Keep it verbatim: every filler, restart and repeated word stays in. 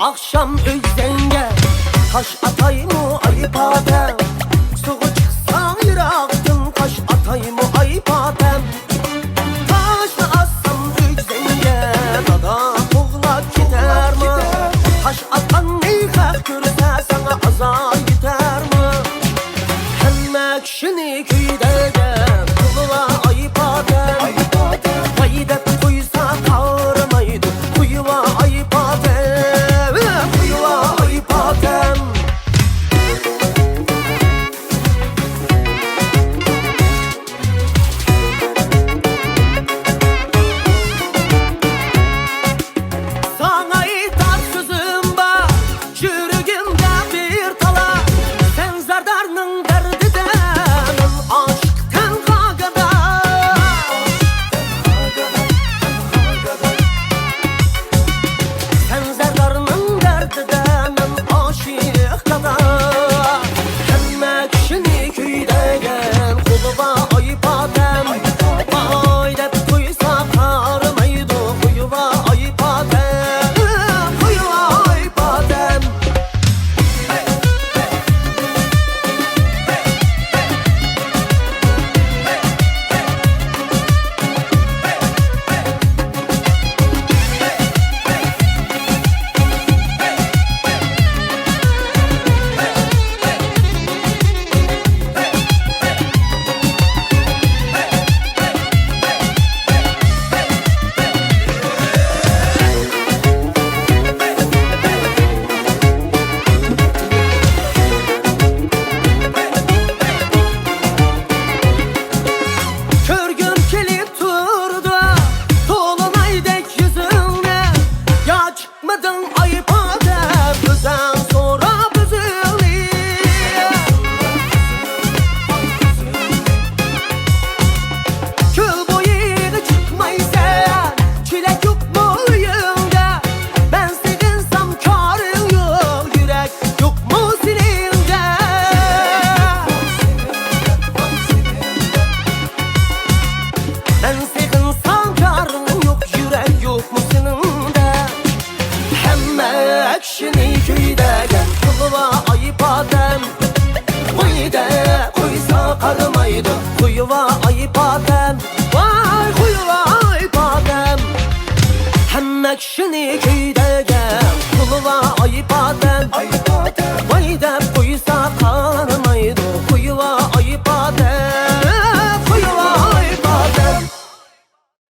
ئاخشام ئۆگزەڭگە تاش ئاتايمۇ ئاي پاتەم؟ سۇغا چىقساڭ يىراقتىن تاش ئاتايمۇ ئاي پاتەم؟ تاشنى ئاتسام ئۆگزەڭگە دادا قوغلاپ كېتەرمۇ؟ تاش ئاتقاننى خەق كۆرسە ساڭا ئازار يېتەرمۇ؟ ھەممە كىشىنى كۆيدۈرگەن قۇلىۋا ئاي پاتەم. ۋاي دەپ قويسا قارىمايدۇ، قويۇۋا ئاي پاتەم، قويۇۋا ئاي پاتەم. ساڭا ئېيتار سۆزۈم بار، يۈرىكىمدە بىر تالا. سەن زەردارنىڭ دەردىدە، مەن ئاشىق تەنھا گادا. سەن زەردارنىڭ دەردىدە، مەن ئاشىق گادا. ھەممە كىشىنى كۆيدۈرگەن قۇلىۋا ئاي پاتەم. ۋاي دەپ قويسا قارىمايدۇ، قويۇۋا ئاي پاتەم، قويۇۋا ئاي پاتەم. كۆرگۈم كېلىپ تۇرىدۇ، تولۇنايدەك يۈزۈڭنى. يا چىقمىدىڭ ئاي پاتەم، ئۆزۈڭ سوراپ ئۆزۈڭنى. كۆل بويىغا چىقمايسەن، چېلەك يوقمۇ ئۆيۈڭدە؟ مەن سېغىنسام كارىڭ يوق، يۈرەك يوقمۇ سېنىڭدە؟ مەن سېغىنسام كارىڭ يوق، يۈرەك يوقمۇ سېنىڭدە؟ ھەممە كىشىنى كۆيدۈرگەن قۇلىۋا ئاي پاتەم. ۋاي دەپ قويسا قارىمايدۇ، قويۇۋا ئاي پاتەم. ۋاي قويۇۋا ئاي پاتەم. ھەممە كىشىنى كۆيدۈرگەن قۇلىۋا ئاي پاتەم.